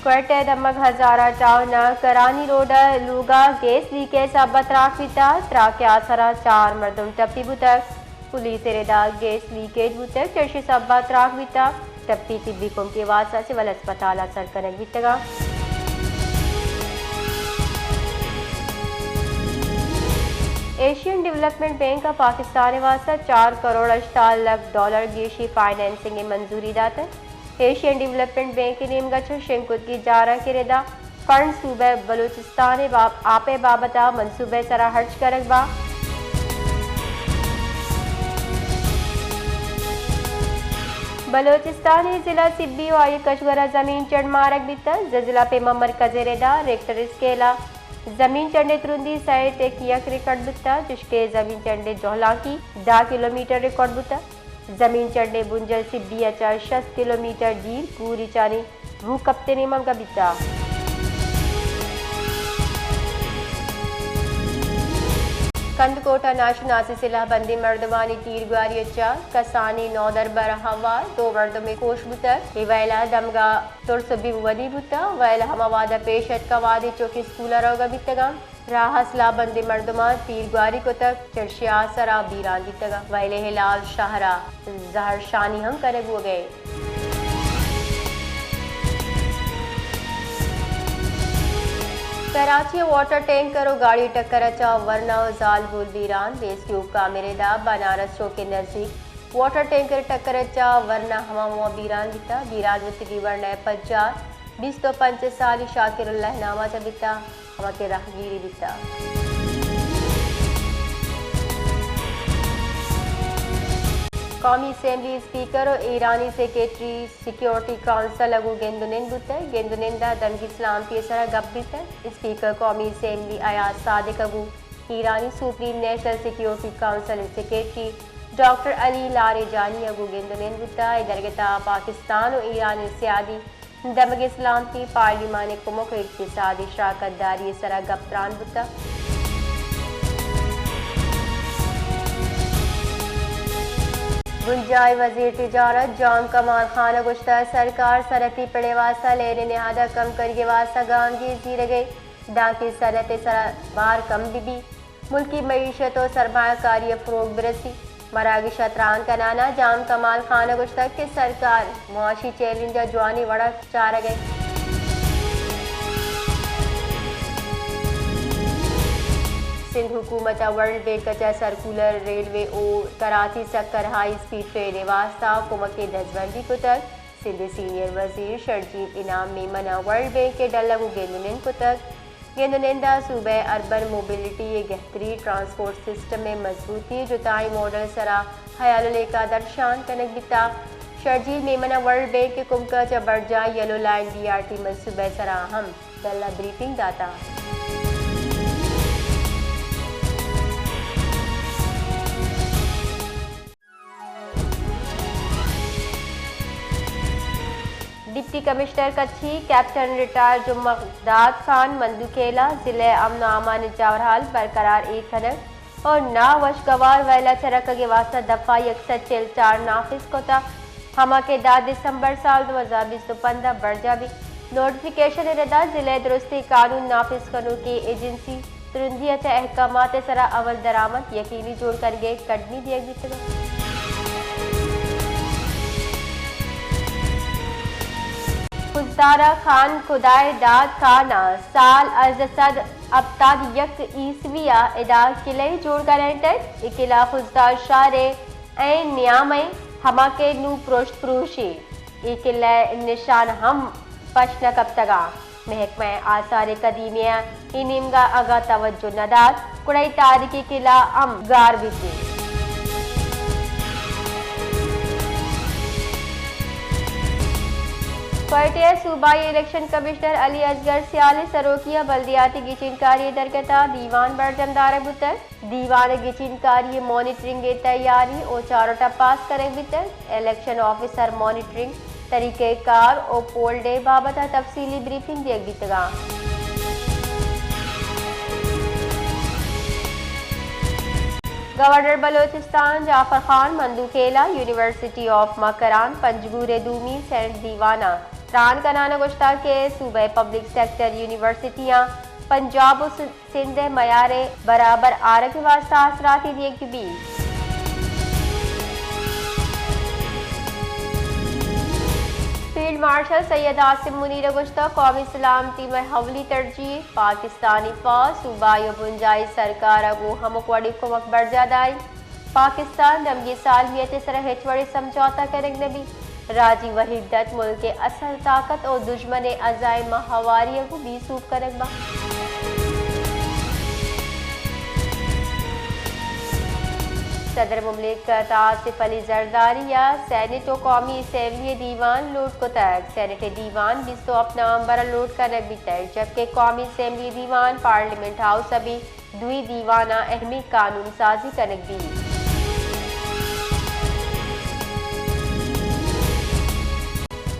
کوئٹہ ءِ دمگ ہزارہ ٹاؤن ءِ کرانی روڈ ءِ لوگ ءَ گیس لیکیج ءِ سبب ءَ تراک بیتگ۔ تراک ءِ آسر ءَ چار مردم ٹپی بوتگ۔ پولیس ءِ رد ءَ گیس لیکیج بوتگ، چرشی ءِ سبب ءَ تراک بیتگ۔ ٹپی طبی کمک ءِ واستہ سول ہسپتال ءَ سر کنگ بیتگ۔ ایشین ڈویلپمنٹ بینک ءَ پاکستان ءِ واستہ چار کروڑ ہشتاد لکھ ڈالر گیشی فنانسنگ ءِ منظوری داتگ۔ ایشین ڈویلپمنٹ بینک ءِ نیمگ ءَ چہ شنگ کتگیں جارانک ءِ رد ءَ فنڈ صوبہ بلوچستان ءِ باب-، آپ ءِ بابت ءَ منصوبہ ءِ سرا ہرچ کنگ با۔ بلوچستان ءِ ضلع سبی ءُ آئی کشور ءَ زمین چنڈ مارگ بیتگ۔ زلزلہ پیما مرکز ءِ رد ءَ ریکٹر اسکیل ءَ زمین چنڈ ءِ ترندی سئے ٹک یک ریکارڈ بیتگ، چشکہ زمین چنڈ ءِ جہلانکی دہ کلومیٹر ریکارڈ بوتگ۔ زمین چنڈ ءِ بنجل سبی ءَ چہ شست کلومیٹر دیر کوریچانی بو کپت ءِ نیمگ ءَ بیتگ۔ کندکوٹ ءَ ناشناس سلاہ بندیں مردمانی تیرگواری ءَ چہ کسانی نودربر ءَ ہوار دو مردمے کوش بوتگ۔ اے ویل ءَ دمگ ءَ ترس ءُ بیم ودی بوتگ۔ ویل ہما وہد ءَ پیش اتکگ وہدے چک اسکول ءَ روگ ءَ بیتگ انت۔ راہ ءَ سلاہ بندیں مردماں تیرگواری کتگ، چرشی ءِ آسر ءَ بیران بیتگ۔ ویل ءِ ہلاس شہر ءَ زہرشانی ہم کنگ بوگ ءَ انت۔ کراچی ءَ واٹر ٹینکر ءُ گاڑی ٹکر ءَ چہ ورنا ءُ زالبول بیران، ریسکیو حکام ءِ رد ءَ بنارس چوک ءِ نزیک واٹر ٹینکر ءِ ٹکر ءَ چہ ورنا ہما ہما بیران بیتگ۔ بیران بوتگیں ورنا ءِ پجار بیست ءُ پنچ سالی شاکر اللہ ءِ نام ءَ چہ بیتگ، ہما کہ راہگیری بیتگ۔ قومی اسمبلی اسپیکر ءُ ایرانی سیکرٹری سیکیورٹی کونسل ءَ گوں گند ءُ نند بوتگ۔ گند ءُ نند ءَ دمگی سلامتی ءِ سرا گپ بیتگ۔ اسپیکر قومی اسمبلی ایاز صادق ءَ گوں ایرانی سپریم نیشنل سیکیورٹی کونسل ءِ سیکرٹری ڈاکٹر علی لاریجانی ءَ گوں گند ءُ نند بوتگ۔ اے درگت ءَ پاکستان ءُ ایران ءِ سیادی، دمگی سلامتی، پارلیمانی کمک ءُ اقتصادی شراکت داری ءِ سرا گپ تران بوتگ۔ بنجاہی وزیر تجارت جام کمال خان ءَ گوشتگ، سرکار صنعتی پڑ ءِ واستہ لہریں نہاد ءِ کم کنگ ءِ واستہ گامگیج زیرگ ءَ، دانکہ صنعت ءِ سرا بار کم بہ بیت، ملکی معیشت ءُ سرمایہ کاری ءَ فروغ برسی۔ مراگش ءَ تران کنان ءَ جام کمال خان ءَ گوشتگ کہ سرکار معاشی چیلنج ءَ جوانیں وڑ ءَ چارگ ءَ انت۔ سندھ حکومت ءَ ورلڈ بینک ءَ چہ سرکولر ریلوے ءُ کراچی سکر ہائی اسپیڈ ٹرین ءِ واستہ کمک ءِ دزبندی کتگ۔ سندھ ءِ سینئر وزیر شرجیل انعام میمن ءَ ورلڈ بینک ءِ ڈل ءَ گوں گند ءُ نند کتگ۔ گند ءُ نند ءَ صوبہ ءِ اربن موبلٹی ءِ گہتریں ٹرانسپورٹ سسٹم ءِ مضبوطی ءِ جتائیں ماڈل ءِ سرا ہیال ءُ لیکہ درشان کنگ بیتگ۔ شرجیل میمن ءَ ورلڈ بینک ءِ کمک ءَ چہ برجاہ yellow line B R T منصوبہ ءِ سرا ہم ڈل ءَ بریفنگ داتگ۔ Deputy commissioner Kachhi captain retire Juma Dad خان مندوخیل ءَ ضلع امن ءُ امان ءِ جاورحال برقرار ایر کنگ ءُ ناوشگوار ویل ءَ چہ رکگ ءِ واستہ دفعہ یک سد چل چار نافذ کتگ، ہما کہ دہ دسمبر سال دو ہزار بیست ءُ پنچ ءَ برجاہ بیت۔ نوٹیفکیشن ءِ رد ءَ ضلع ءِ درستیں قانون نافذ کنوکیں ایجنسی ترندی ءَ چہ احکامات ءِ سرا عمل درآمد یقینی جوڑ کنگ ءِ کڈنی دیگ بیتگ۔ خضدار ءَ خان خدائے داد خان ءَ سال ہزار سد ہپتاد یک عیسوی ءَ ادا قلعہ جوڑ کنائینتگ۔ اے قلعہ خضدار شہر ءِ عین نیام ءَ انت، ہما کہ نوں پرشت پروش انت۔ اے قلعہ ءِ نشان ہم پش نہ کپتگ انت۔ محکمہ آثار قدیمہ ءَ اے نیمگ ءَ اگاں توجہ نہ دات، گڑا اے تاریخی قلعہ ہم گار بیت انت۔ کوئٹہ ءَ صوبائی الیکشن کمشنر علی اصغر سیال ءِ سروکی ءَ بلدیاتی گچین کاری ءِ درگت ءَ دیوان برجم دارگ بوتگ۔ دیوان ءَ گچین کاری ءِ مانیٹرنگ ءِ تیاری ءُ چارٹ ءَ پاس کنگ بیتگ۔ الیکشن آفیسر مانیٹرنگ، طریقہ کار ءُ پول ڈے بابت ءَ تفصیلی بریفنگ دیگ بیتگ انت۔ گورنر بلوچستان جعفر خان مندوخیل ءَ یونیورسٹی آف مکران پنجگور ءِ دومی سینٹ دیوان ءَ تران کنان ءَ گوشتگ کہ صوبہ ءِ پبلک سیکٹر یونیورسٹیاں پنجاب ءُ س-، سندھ ءِ معیار ءِ برابر آرگ ءِ واستہ آسراتی دیگ بہ بیت۔ فیلڈ مارشل سید عاصم منیر ءَ گوشتگ، قومی سلامتی مئے اولی ترجیح، پاکستانی فوج، صوبائی ءُ بنجاہی سرکار ءَ گوں ہمک وڑیں کمک برجاہ داریت۔ پاکستان نیمگی سالمیت ءِ سرا ہچ وڑیں سمجھوتہ کنگ نہ بیت۔ راجی وحدت ملک ءِ اصل طاقت ءُ دژمن ءِ عزائم ءَ ہواری ءَ گوں بے سوب کنگ بنت۔ صدر مملکت آصف علی زرداری ءَ سینیٹ ءُ قومی اسمبلی ءِ دیوان لوٹ کتگ۔ سینیٹ ءِ دیوان بیست ءُ ہپت نومبر ءَ لوٹ کنگ بیتگ، جبکہ قومی اسمبلی ءِ دیوان پارلیمنٹ ہاؤس ءَ بیت۔ دوئیں دیواناں اہمیں قانون سازی کنگ بیت۔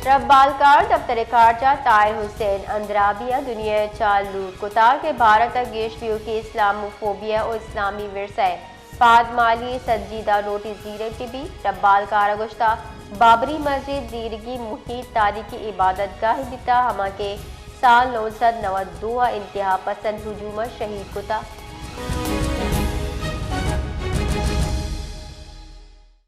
ربالکار دفتر خارجہ طاہر حسین اندرابی ءَ دنیا ءَ چہ لوٹ کتگ کہ بھارت ءَ گیش ایوکی اسلاموفوبیا ءُ اسلامی ورثہ ءِ پادمالی سنجیدہ نوٹس زیرگ بہ بیت۔ ربالکار ءَ گوشتگ، بابری مسجد زیرگی محیط تاریخی عبادت گاہے بیتگ، ہما کہ سال نو سد نود دو ءَ انتہا پسند ہجوم ءَ شہید کتگ۔